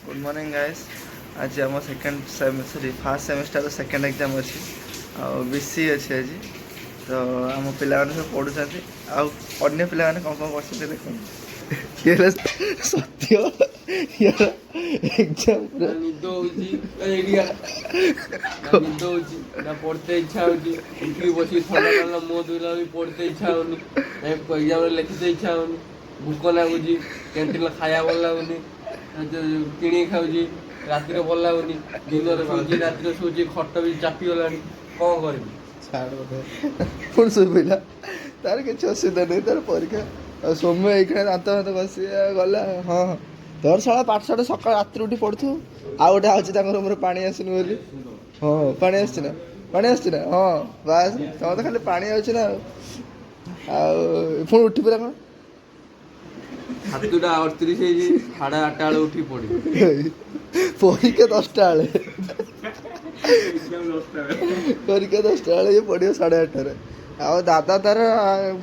Good morning guys. ଆଜି ଆମ second, ସରି, first semester second exam ଅଛି ଆଉ ବିସି ଅଛି ଆଜି। ତ ଆମ ପିଲାମାନେ ସବୁ ପଢ଼ୁଛନ୍ତି ଆଉ ଅନ୍ୟ ପିଲାମାନେ କ'ଣ କ'ଣ କରୁଛନ୍ତି ଦେଖନ୍ତୁ। ଇଏ ହେଲା ସତ୍ୟ, ୟାର ଏକ୍ଜାମ୍ ପୁରା ନା ନିଦ ହଉଛି ଏଇଠି, ନା ନିଦ ହଉଛି, ନା ପଢତେ ଇଚ୍ଛା ହଉଛି। ଉଠିକି ବସିକି ଥଣ୍ଡା ଥଣ୍ଡା ମୁହଁ ଧୋଇଲା ବି ପଢତେ ଇଚ୍ଛା ହଉନି, ଏକ୍ଜାମରେ ଲେଖିତେ ଇଚ୍ଛା ହଉନି। ଭୋକ ଲାଗୁଛି, କ୍ୟାଣ୍ଟିନରେ ଖାଇବା ଭଲ ଲାଗୁନି, କିଣିକି ଖାଉଛି। ରାତିରେ ଭଲ ଲାଗୁନି, ଦିନରେ ଶୋଉଛି, ରାତିରେ ଶୋଉଛି, ଖଟ ବି ଚାପିଗଲାଣି। କ'ଣ କରିବି? ଛାଡ଼ ବୋଧେ ପୁଣି ଶୋଇ ପଇଲା। ତାର କିଛି ଅସୁବିଧା ନାହିଁ, ତାର ପରୀକ୍ଷା। ଆଉ ସୌମ୍ୟ ଏଇଖିଣା ଦାନ୍ତ ଫାନ୍ତ ଘଷି ଗଲା। ହଁ, ତୋର ଶଳା ପାଠ ସାଠ ସକାଳ ରାତିରେ ଉଠି ପଢୁଥିବୁ। ଆଉ ଗୋଟେ ଆଉଛି ତାଙ୍କ ରୁମ୍ରେ ପାଣି ଆସୁନି ବୋଲି। ହଁ, ପାଣି ଆସୁଛି ନା? ପାଣି ଆସୁଛି ନା? ହଁ, ବାସ୍, ତମର ତ ଖାଲି ପାଣି ଆଉଛି ନା। ଆଉ ପୁଣି ଉଠି ପଡ଼ିଲା କ'ଣ? 7:38 ହେଇଛି, 8:30 ବେଳେ ଉଠିକି ପଡ଼ିବି। ପରୀକ୍ଷା 10ଟା ବେଳେ, ପରୀକ୍ଷା 10ଟା ବେଳେ, ଇଏ ପଡ଼ିବ 8:30ରେ। ଆଉ ଦାଦା ତାର,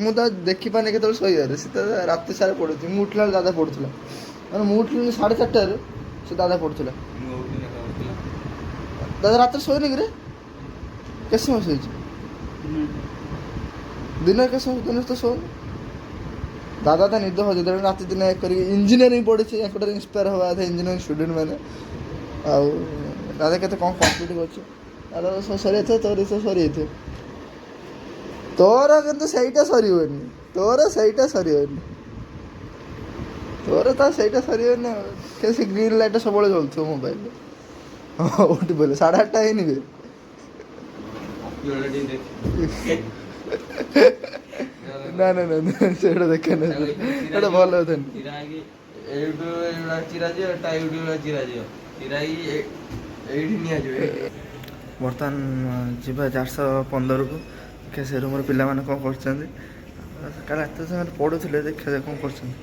ମୁଁ ତ ଦେଖିପାରୁନି କେତେବେଳେ ଶୋଇବାରେ। ସେ ତ ରାତି ସାରା ପଢୁଛି। ମୁଁ ଉଠିଲା ବେଳେ ଦାଦା ପଢୁଥିଲା। ମାନେ ମୁଁ ଉଠିଲିଣି 4:30ରୁ, ସେ ଦାଦା ପଢୁଥିଲା। ଦାଦା ରାତିରେ ଶୋଇନି କିରେ? କେତେ ସମୟ ଶୋଇଛି ଦିନରେ? କେତେ ସମୟ ଦିନରେ ତ ଶୋଉନି ଦାଦା। ତା ନିଦ ହଜେଇ ରାତି ଦିନ ଏକ କରିକି ଇଞ୍ଜିନିୟରିଂ ପଢ଼ିଛି। ୟାଙ୍କଠାରୁ ଇନ୍ସପାୟାର ହେବା କଥା ଇଞ୍ଜିନିୟରିଂ ଷ୍ଟୁଡେଣ୍ଟ ମାନେ। ଆଉ ଦାଦା କେତେ କ'ଣ କମ୍ପ୍ଲିଟ୍ କରୁଛି। ଦାଦା ସବୁ ସରିଯାଇଥିବ, ତୋର ସବୁ ସରିଯାଇଥିବ। ତୋର କିନ୍ତୁ ସେଇଟା ସରିବନି, ତୋର ସେଇଟା ସରିବନି, ତୋର ତ ସେଇଟା ସରିବନି। ଆଉ ସେ ଗ୍ରୀନ୍ ଲାଇଟ୍ଟା ସବୁବେଳେ ଜଳୁଥିବ ମୋବାଇଲରେ। ହଁ, ଉଠି ପଡ଼ିଲେ। 8:30 ହେଇନି ବେ। ଦେଖ। ନା ନା ନା ନା, ସେଇଟା ଦେଖେ ନା, ସେଇଟା ଭଲ କଥା। ଚିରା ହେଇକି ଏଇଠୁ ଏଇଗୁଡ଼ା ଚିରା ଯିବ, ଏଟା ଏଇଠୁ ଏଇଗୁଡ଼ା ଚିରା ଯିବ, ଚିରା ହେଇକି ଏଇଠି ନିଆଯିବ ଏଇଠି। ବର୍ତ୍ତମାନ ଯିବା 415କୁ, ଦେଖିବା ସେ ରୁମ୍ର ପିଲାମାନେ କ'ଣ କରୁଛନ୍ତି। କାଲି ରାତିରେ ସେମାନେ ପଢ଼ୁଥିଲେ, ଦେଖିବା କ'ଣ କରୁଛନ୍ତି।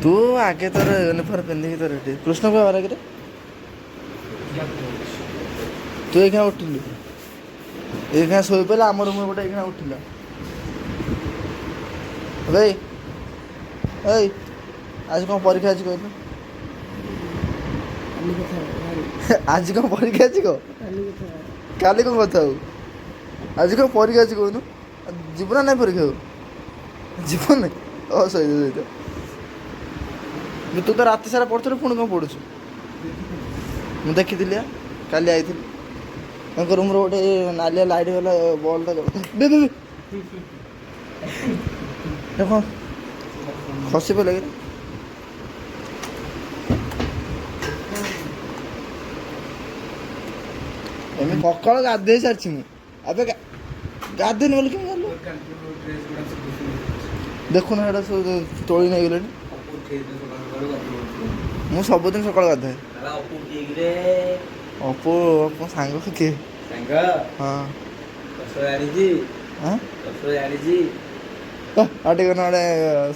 ତୁ ଆଗେ ତୋର ୟୁନିଫର୍ମ ପିନ୍ଧିକି ତୋର ରେଡ଼ି। କୃଷ୍ଣ କୁହ ଆଗରେ। ତୁ ଏଇଖିଣା ଉଠିଲୁ? ଏଇଖିଣା ଶୋଇପଡ଼ିଲା। ଆମ ରୁମ୍ରେ ଗୋଟେ ଏଇଖିଣା ଉଠିଲା। ଏଇ ଏଇ, ଆଜି କ'ଣ ପରୀକ୍ଷା ଅଛି କହିଲୁ? ଆଜି କ'ଣ ପରୀକ୍ଷା ଅଛି କହ? କାଲି କ'ଣ କଥା ହଉ? ଆଜି କ'ଣ ପରୀକ୍ଷା ଅଛି କହୁନୁ? ଯିବୁ ନା ନାଇଁ ପରୀକ୍ଷାକୁ? ଯିବୁ ନାଇଁ? ଓ ଶୋଇଦେ ଶୋଇଦେ। ତୁ ତ ରାତି ସାରା ପଢ଼ୁଥିଲୁ, ପୁଣି କ'ଣ ପଢ଼ୁଛୁ? ମୁଁ ଦେଖିଥିଲି ଆ, କାଲି ଆଇଥିଲି। ତାଙ୍କ ରୁମ୍ର ଗୋଟେ ନାଲିଆ ଲାଇଟ୍ ବାଲା ବଲ୍ଟା ଜଳୁଥିଲା। ବେ ବେ ବେ, ଏ କ'ଣ ଖସି ପଡ଼ିଲା କି? ଏମିତି ସକାଳୁ ଗାଧେଇ ସାରିଛି ମୁଁ। ଆବେ ଗାଧେଇନି ବୋଲି କେମିତି ଜାଣିଲୁ? ଦେଖୁନ, ଏଇଟା ସବୁ ତୋଳି ନେଇଗଲେଣି। ମୁଁ ସବୁଦିନ ସକାଳୁ ଗାଧାଏ। ଅପୁ, ଅପୁ ସାଙ୍ଗ କିଏ? ସାଙ୍ଗ। ହଁ। ଜାଣିଛି। ହଁ। ଜାଣିଛି। ଆଉ ଟିକେ ଗୋଟେ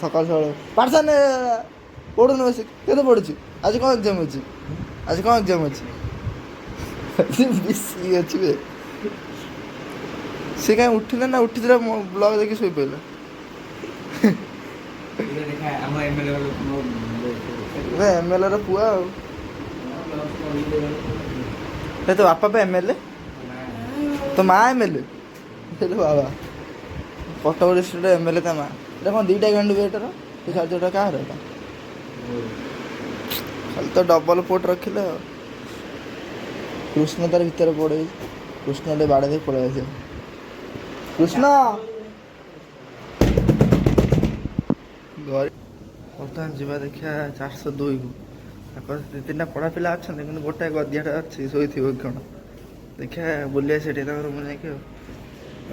ସକାଳୁ ସକାଳୁ ପାଠଶାଠ ପଢ଼ୁନି ବସି। କେତେ ପଢ଼ୁଛୁ? ଆଜି କ'ଣ ଏକ୍ଜାମ୍ ଅଛି? ଆଜି କ'ଣ ଏକ୍ଜାମ୍ ଅଛି? ବିସି ଅଛି ବେ। ସେ କାହିଁ ଉଠିଲା ନା? ଉଠିଥିଲା, ମୋ ବ୍ଲଗ୍ ଦେଖି ଶୋଇପଡ଼ିଲା। ଆମ ଏମଏଲଏ। ଏବେ ଏମଏଲଏର ପୁଅ ଆଉ ଏ ତୋ ବାପା ପା ଏମଏଲଏ, ତୋ ମା ଏମଏଲଏ। ହେଲେ ବାବା, କଟକ ଡିଷ୍ଟ୍ରିକ୍ଟର ଏମଏଲଏ ତା ମା। ଏଇଟା କ'ଣ ଦୁଇଟା ଗାଣ୍ଡୁ ବେ ଏଟାର? ସେ ଚାର୍ଜରଟା କାହାର ଏଟା? ଖାଲି ତ ଡବଲ ପୋର୍ଟ ରଖିଲେ। ଆଉ କୃଷ୍ଣ ତାର ଭିତରେ ପଡ଼େଇ, କୃଷ୍ଣ ଟିକେ ବାଡ଼େଇ ଦେଇ ପଳେଇ ଆସିବ। କୃଷ୍ଣ ଘରେ। ବର୍ତ୍ତମାନ ଯିବା ଦେଖିବା 402କୁ। ତାଙ୍କର ଦୁଇ ତିନିଟା ପଢ଼ା ପିଲା ଅଛନ୍ତି, କିନ୍ତୁ ଗୋଟାଏ ଗଦିଆଟା ଅଛି, ଶୋଇଥିବ କି କ'ଣ। ଦେଖିବା, ବୁଲିବା ସେଠି ତାଙ୍କ ରୁମ୍ ଯାଇକି। ଆଉ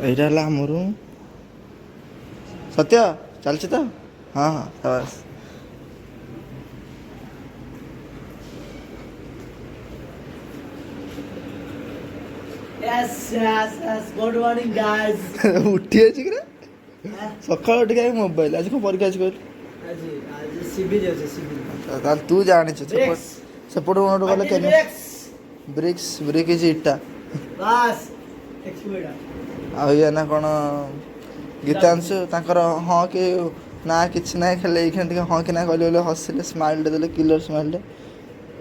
ଏଇଟା ହେଲା ଆମ ରୁମ୍। ସତ୍ୟ, ଚାଲିଛି ତ? ହଁ, ବାସ୍। Yes. Good morning, guys. ଉଠି ଅଛି କିରେ ସକାଳୁ ଉଠିକି? ଆଗେ ମୋବାଇଲ। ଆଜି କ'ଣ ପରୀକ୍ଷା ଅଛି କହିଲୁ? ଆଜି ଆଜି ସିଭିଲ ଅଛି, ସିଭିଲ। ତାହେଲେ ତୁ ଜାଣିଛୁ। ସେପଟ ସେପଟୁ ଗୋଟେ ଗଲେ କେମି ବ୍ରିକ୍ସ। ବ୍ରିକ୍ସ, ବ୍ରିକ୍ is ଇଟା। ବାସ୍, ଏକ୍ସପର୍ଟ। ଆଉ ଇଏ ନା କ'ଣ ଗୀତାଂଶୁ ତାଙ୍କର ହଁ କି ନା କିଛି ନାହିଁ, ଖାଲି ଏଇଖିନା ଟିକେ ହଁ କି ନା କହିଲେ ବୋଲି ହସିଲେ, ସ୍ମାଇଲ୍ଟେ ଦେଲେ, କିଲର ସ୍ମାଇଲ୍ଟେ।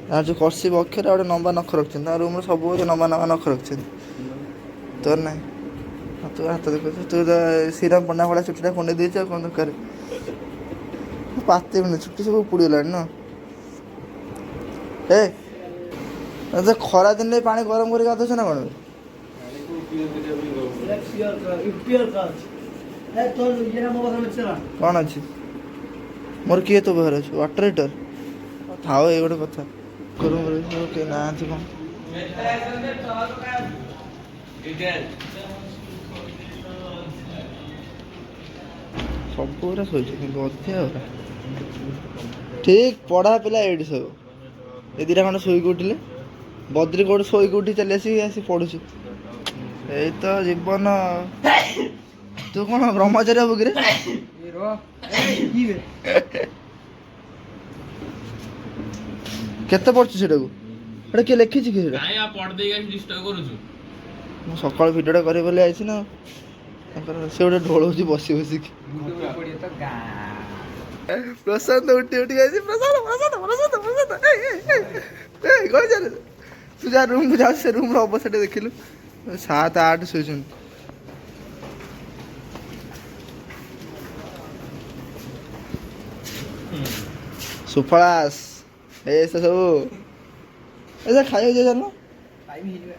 ତାର ଯେଉଁ କର୍ସିଭ୍ ଅକ୍ଷର ଆଉ ଗୋଟେ ଲମ୍ବା ନଖ ରଖିଛନ୍ତି, ତାଙ୍କ ରୁମ୍ରେ ସବୁ ଲମ୍ବା ଲମ୍ବା ନଖ ରଖିଛନ୍ତି। ତୋର ନାହିଁ? ହଁ, ତୁ ହାତ ଦେଖୁଛୁ, ତୁ ତ ଶ୍ରୀରାମ ପଣ୍ଡା ଭଳିଆ ଚୁଟିଟା କୁଣ୍ଡେଇ ଦେଇଛୁ, ଆଉ କ'ଣ ଦରକାର? ପାତେ ଚୁଟି ସବୁ ଉପୁଡ଼ିଗଲାଣି ନା। ଏ ତ ଖରା ଦିନରେ ପାଣି ଗରମ କରି ଗାଧଉଛ ନା କ'ଣ? କ'ଣ ଅଛି ମୋର? କିଏ ତୋ ପାଖରେ ଅଛି? ୱାଟର ହିଟର ଥାଉ, ଏଇ ଗୋଟେ କଥା। ରୁମ୍ରେ ସବୁ କେହି ନାହାନ୍ତି କ'ଣ? ସବୁ ଗୁରା ଶୋଇଛନ୍ତି, ଗଧିଆ ଗୁରା। ଠିକ୍ ପଢ଼ା ପିଲା ଏଇଠି ସବୁ। ଏ ଦୁଇଟା ଖଣ୍ଡେ ଶୋଇକି ଉଠିଲେ, ବଦ୍ରି କୋଉଠି ଶୋଇକି ଉଠି ଚାଲି ଆସିକି ଆସି ପଢୁଛି। ଏଇ ତ ଜୀବନ। ତୁ କ'ଣ ବ୍ରହ୍ମଚାରୀ ହବୁ କିରେ? କେତେ ପଢୁଛୁ ସେଟାକୁ? ଏଟା କିଏ ଲେଖିଛି କି ସେଟା? ମୁଁ ସକାଳୁ ଭିଡ଼ିଓଟା କରିବି ବୋଲି ଆଇଛି ନା। ତାଙ୍କର ସେ ଗୋଟେ ଢୋଳଉଛି ବସି ବସିକି। ପ୍ରଶାନ୍ତ ଉଠି ଉଠି ଯାଇଛି। ପ୍ରଶାନ୍ତ, ପ୍ରଶାନ୍ତ, ପ୍ରଶାନ୍ତ, ପ୍ରଶାନ୍ତ, ଏଇ କଣ ଚାଲେ? ତୁ ଯାହା ରୁମ୍କୁ ଯାଉଛୁ, ସେ ରୁମ୍ର ଅବସ୍ଥାଟା ଦେଖିଲୁ। 7 8 ଶୋଇଛନ୍ତି। ସୁଫଳାସ ଏ ସବୁ ଏ ଖାଇବାକୁ ଯାଇ ଜାଣିନ।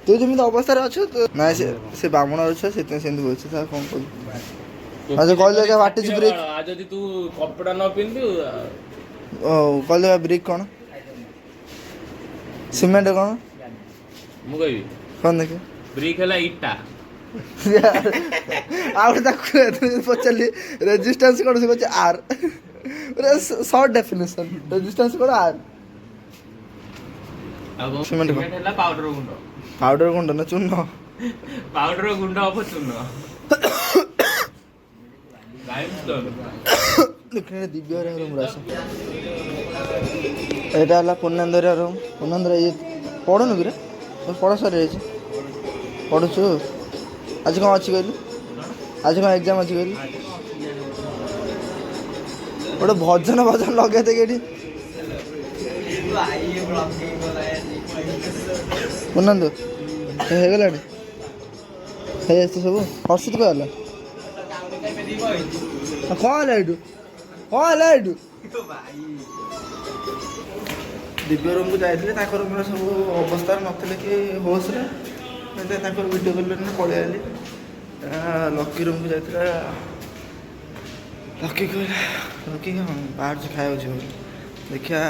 ତୁ ଯେମିତି ଅବସ୍ଥାରେ ଅଛୁ ତୁ ନାଇଁ, ସେ ବାମୁଣ ଅଛ, ସେଥିପାଇଁ ସେମିତି ବସିଛି। ତା କ'ଣ କହିବୁ? ଆଚ୍ଛା କହିଲେ, what is brick? ଯଦି ତୁ କପଡ଼ା ନ ପିନ୍ଧୁ। ଓ କହିଲେ, ବ୍ରିକ୍ କ'ଣ? ସିମେଣ୍ଟ କ'ଣ? ମୁଁ କହିବି। କ'ଣ ଦେଖେ? ବ୍ରିକ୍ ହେଲା ଇଟା। ଆଉ ଗୋଟେ ତାକୁ ପଚାରିଲି ରେଜିଷ୍ଟାନ୍ସ କ'ଣ, ସେ କହୁଛି ଆର୍। ସର୍ଟ ଡେଫିନେସନ୍ ରେଜିଷ୍ଟାନ୍ସ କ'ଣ? ଆର୍। ସିମେଣ୍ଟ ହେଲା ପାଉଡର ଗୁଣ୍ଡ। ପାଉଡର ଗୁଣ୍ଡ ନା ଚୂନ? ପାଉଡର ଗୁଣ୍ଡ ହବ ଚୂନ। ଦେଖିଲେ ଦିବ୍ୟ ରୁମ୍ରେ ଆସ। ଏଇଟା ହେଲା ପୂର୍ଣ୍ଣେନ୍ଦ୍ର ରୁମ୍। ପୂର୍ଣ୍ଣେନ୍ଦ୍ର, ଇଏ ପଢ଼ୁନୁ କିରେ? ତୋର ପଢ଼ା ସରିଯାଇଛି? ପଢ଼ୁଛୁ? ଆଜି କ'ଣ ଅଛି କହିଲୁ? ଆଜି କ'ଣ ଏକ୍ଜାମ୍ ଅଛି କହିଲୁ? ଗୋଟେ ଭଜନ ଭଜନ ଲଗେଇ ଦେଇକି ଏଠି। ପୂର୍ଣ୍ଣେନ୍ଦୁ, ହେଇଗଲାଣି, ହେଇଯାଇଛି ସବୁ। ହର୍ଷିତ କ'ଣ ହେଲା? କ'ଣ ହେଲା ଏଇଠୁ? କ'ଣ ହେଲା ଏଇଠୁ? ଦିବ୍ୟ ରୁମ୍କୁ ଯାଇଥିଲି, ତାଙ୍କ ରୁମ୍ରେ ସବୁ ଅବସ୍ଥାରେ ନଥିଲେ କି ହୋସ୍ରେ, ସେଥିପାଇଁ ତାଙ୍କର ଭିଡ଼ିଓ କଲିନି, ପଳେଇ ଆଇଲି। ଲକି ରୁମ୍କୁ ଯାଇଥିଲା। ଲକି କହିଲା, ଲକି କ'ଣ ବାହାରୁଛି ଖାଇବାକୁ ଯିବ ବୋଲି। ଦେଖିବା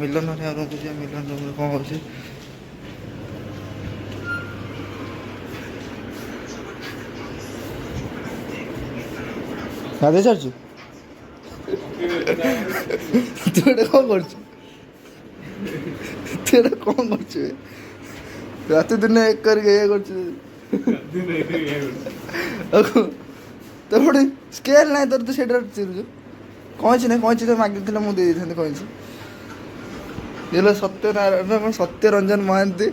ମିଲନ ରୁମ୍କୁ ଯିବା, ମିଲନ ରୁମ୍ରେ କ'ଣ ହେଉଛି। ଗାଧେଇ ସାରିଛୁ ତୁ? ଏଇଟା କ'ଣ କରୁଛୁ ତୁ? ଏଇଟା କ'ଣ କରୁଛୁ? ରାତି ଦିନ ଏକ କରିକି ଇଏ କରୁଛୁ। ତୋର ଗୋଟେ ସ୍କେଲ୍ ନାହିଁ ତୋର, ତୁ ସେଇଟା ଚିରୁଛୁ। କଇଁଚି ନାହିଁ? କଇଁଚି ତ ମାଗିଥିଲେ ମୁଁ ଦେଇ ଦେଇଥାନ୍ତି କଇଁଚି। ହେଲା ସତ୍ୟନାରାୟଣ କ'ଣ, ସତ୍ୟରଞ୍ଜନ ମହାନ୍ତି,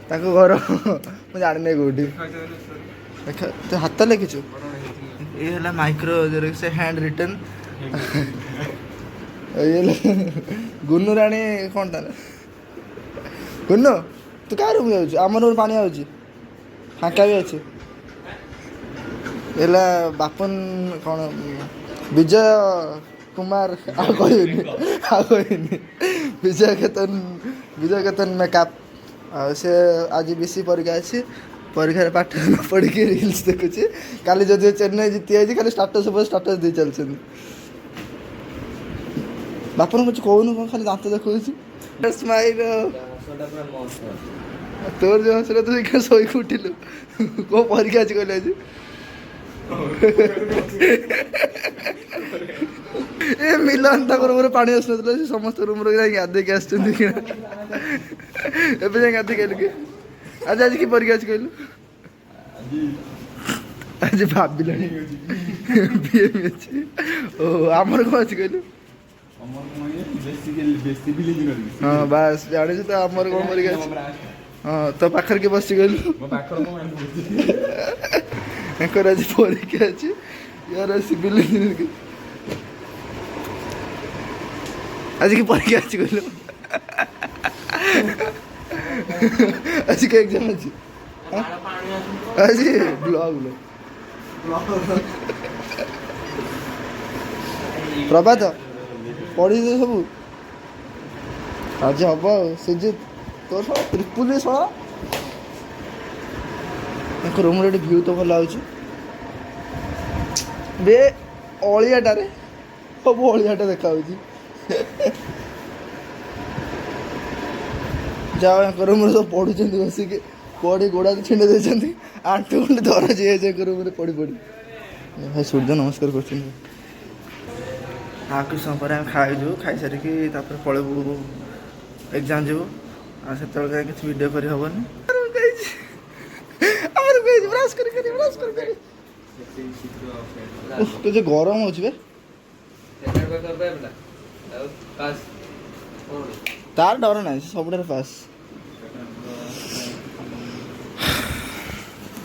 ତାଙ୍କ ଘର ମୁଁ ଜାଣିନି କେଉଁଠି। ଦେଖ, ତୁ ହାତ ଲେଖିଛୁ। ଇଏ ହେଲା ମାଇକ୍ରୋ ସେ ହ୍ୟାଣ୍ଡ ରିଟେନ୍। ଇଏ ହେଲା ଗୁନୁ ରାଣୀ। କ'ଣ ତାର ଗୁନୁ, ତୁ କାହା ରୁମ୍ ଯାଉଛୁ? ଆମ ରୁମ୍ ପାଣି ଆଉଛି, ଫାଙ୍କା ବି ଅଛି। ହେଲା ବାପନ କ'ଣ, ବିଜୟ କୁମାର, ଆଉ କହିବିନି, ଆଉ କହିବିନି। ବିଜୟ କେତନ, ବିଜୟ କେତନ ମେକଅପ୍। ଆଉ ସେ ଆଜି ବିସି ପରୀକ୍ଷା ଅଛି, ପରୀକ୍ଷାରେ ପାଠ ନ ପଢ଼ିକି ରିଲ୍ସ ଦେଖୁଛି। କାଲି ଯଦି ଚେନ୍ନାଇ ଜିତି ଯାଇଛି, ଖାଲି ଷ୍ଟାଟସ୍ ଉପରେ ଷ୍ଟାଟସ୍ ଦେଇ ଚାଲିଛନ୍ତି। ବାପନ କିଛି କହୁନୁ କ'ଣ? ଖାଲି ଦାନ୍ତ ଦେଖାଉଛି, ସ୍ମାଇଲ୍। ତୋର ଯେଉଁ ହସଟା, ତୁ ଏଇଖିନା ଶୋଇକି ଉଠିଲୁ? କ'ଣ ପରୀକ୍ଷା ଅଛି କହିଲେ ଆଜି? ଏ ମିଲନ, ତାଙ୍କ ରୁମ୍ରେ ପାଣି ଆସୁନଥିଲା, ସେ ସମସ୍ତ ରୁମ୍ରେ ଯାଇକି ଗାଧେଇକି ଆସିଛନ୍ତି। ଏବେ ଯାଇ ଗାଧେଇକି ଆଇଲୁ କି? ଆଜି ଆଜି କି ପରୀକ୍ଷା ଅଛି କହିଲୁ? ଆଜି ଭାବିଲାଣି, ବିଏମ୍ ଅଛି। ଓ ଆମର କ'ଣ ଅଛି କହିଲୁ? ହଁ ବାସ୍, ଜାଣିଛୁ ତ ଆମର କ'ଣ ପରୀକ୍ଷା ଅଛି। ହଁ, ତୋ ପାଖରେ କିଏ ବସିଛି କହିଲୁ? ତାଙ୍କର ଆଜି ପରୀକ୍ଷା ଅଛି। ୟାର ସିଭିଲ ଇଞ୍ଜିନିୟରିଂ। ଆଜି କି ପରୀକ୍ଷା ଅଛି କହିଲୁ? ଆଜି କି ଏକ୍ଜାମ ଅଛି ଆଜି? Blog blog. ପ୍ରଭାତ, ପଢ଼ିଛୁ ସବୁ? ଆଜି ହବ। ଆଉ ସୁଜିତ, ତୋର ଶଳା ତ୍ରିପୁଲି ଶଳା। ତାଙ୍କ ରୁମ୍ରେ ଏଠି ଭିଉ ତ ଭଲ ଆଉଛି ବେ। ଅଳିଆଟାରେ ସବୁ ଅଳିଆଟା ଦେଖାଯାଉଛି। ଯାଅ, ୟାଙ୍କ ରୁମ୍ରେ ସବୁ ପଢ଼ୁଛନ୍ତି ବସିକି। ପଢ଼ି ଗୋଡ଼ ହାତ ଛିଣ୍ଡେଇ ଦେଇଛନ୍ତି, ଆଣ୍ଠୁ ଗଣ୍ଠି ଦରଜ ହେଇଯାଇଛି ୟାଙ୍କ ରୁମ୍ରେ ପଢ଼ି ପଢ଼ି। ଭାଇ ସୂର୍ଯ୍ୟ ନମସ୍କାର କରୁଛନ୍ତି। ଆଉ କିଛି ସମୟ ପରେ ଆମେ ଖାଇଯିବୁ। ଖାଇସାରିକି ତାପରେ ପଳେଇବୁ, ଏକ୍ଜାମ୍ ଯିବୁ। ଆଉ ସେତେବେଳେ ଯାଏ କିଛି ଭିଡ଼ିଓ କରି ହେବନି। ଆମର କହିଛି ବ୍ରସ୍ କରି କରି, ବ୍ରସ୍ କରି କରି। ଉଫ୍, କେତେ ଗରମ ହେଉଛି ବେ। ଆଉ ପାସ୍ କଣ? ତାର ଡର ନାହିଁ, ସେ ସବୁଠାରୁ ପାସ୍।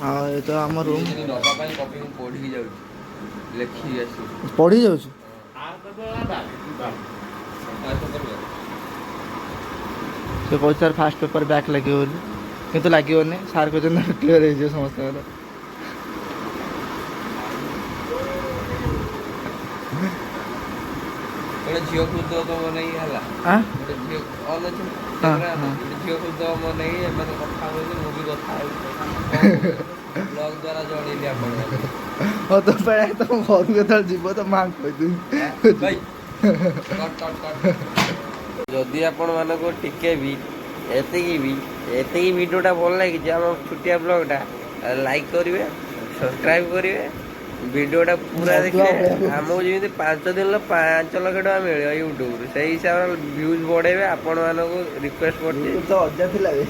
ଆଉ ଏ ତ ଆମ ରୁମ୍। ନବା ପାଇଁ କପି ମୁଁ ପଢିକି ଯାଉଛି, ଲେଖିକି ଆସିବି। ପଢ଼ି ଯାଉଛୁ? ପାସ୍ କରିବ। ସେ କହୁଛି ତାର ଫାଷ୍ଟ ପେପର ବ୍ୟାକ୍ ଲାଗିବ ବୋଲି, କିନ୍ତୁ ଲାଗିବନି। ସାର୍ କହୁଛନ୍ତି କ୍ଲିୟର ହେଇଯିବ ସମସ୍ତଙ୍କର। ଗୋଟେ ଝିଅ ଖୋଜିଦବ ତମ ନାଗି, ହେଲା? ଆଁ? ଗୋଟେ ଝିଅ ଅନ୍ ଅଛି। ହଁ। ଗୋଟେ ଝିଅ ଖୋଜିଦବ ମୋ ନାଗି। ଏମାନେ କଥା ହଉଛନ୍ତି, ମୁଁ ବି କଥା ହେଉଛି। ବ୍ଲଗ ଦ୍ୱାରା ଜଣେଇଲି ଆପଣଙ୍କୁ। ହଁ, ତୋ ପାଇଁ ତମ ଘରକୁ କେତେବେଳେ ଯିବ ତ ମାଆଙ୍କୁ କହିଦେବି। ଭାଇ, କଟ୍ କଟ୍ କଟ୍। ଯଦି ଆପଣମାନଙ୍କୁ ଟିକେ ବି ଏତିକି ଭିଡ଼ିଓଟା ଭଲ ଲାଗିଛି, ଆମ ଛୋଟିଆ ବ୍ଲଗଟା, ଲାଇକ୍ କରିବେ, ସବସ୍କ୍ରାଇବ୍ କରିବେ, ଭିଡ଼ିଓଟା ପୁରା ଦେଖିବେ। ଆମକୁ ଯେମିତି 5 ଦିନର 5 ଲକ୍ଷ ଟଙ୍କା ମିଳିବ ୟୁଟ୍ୟୁବରୁ, ସେଇ ହିସାବରେ ଭ୍ୟୁଜ୍ ବଢ଼େଇବେ, ଆପଣମାନଙ୍କୁ ରିକ୍ୱେଷ୍ଟ କରୁଛି। ତ ଅଜା ଥିଲା ବେ।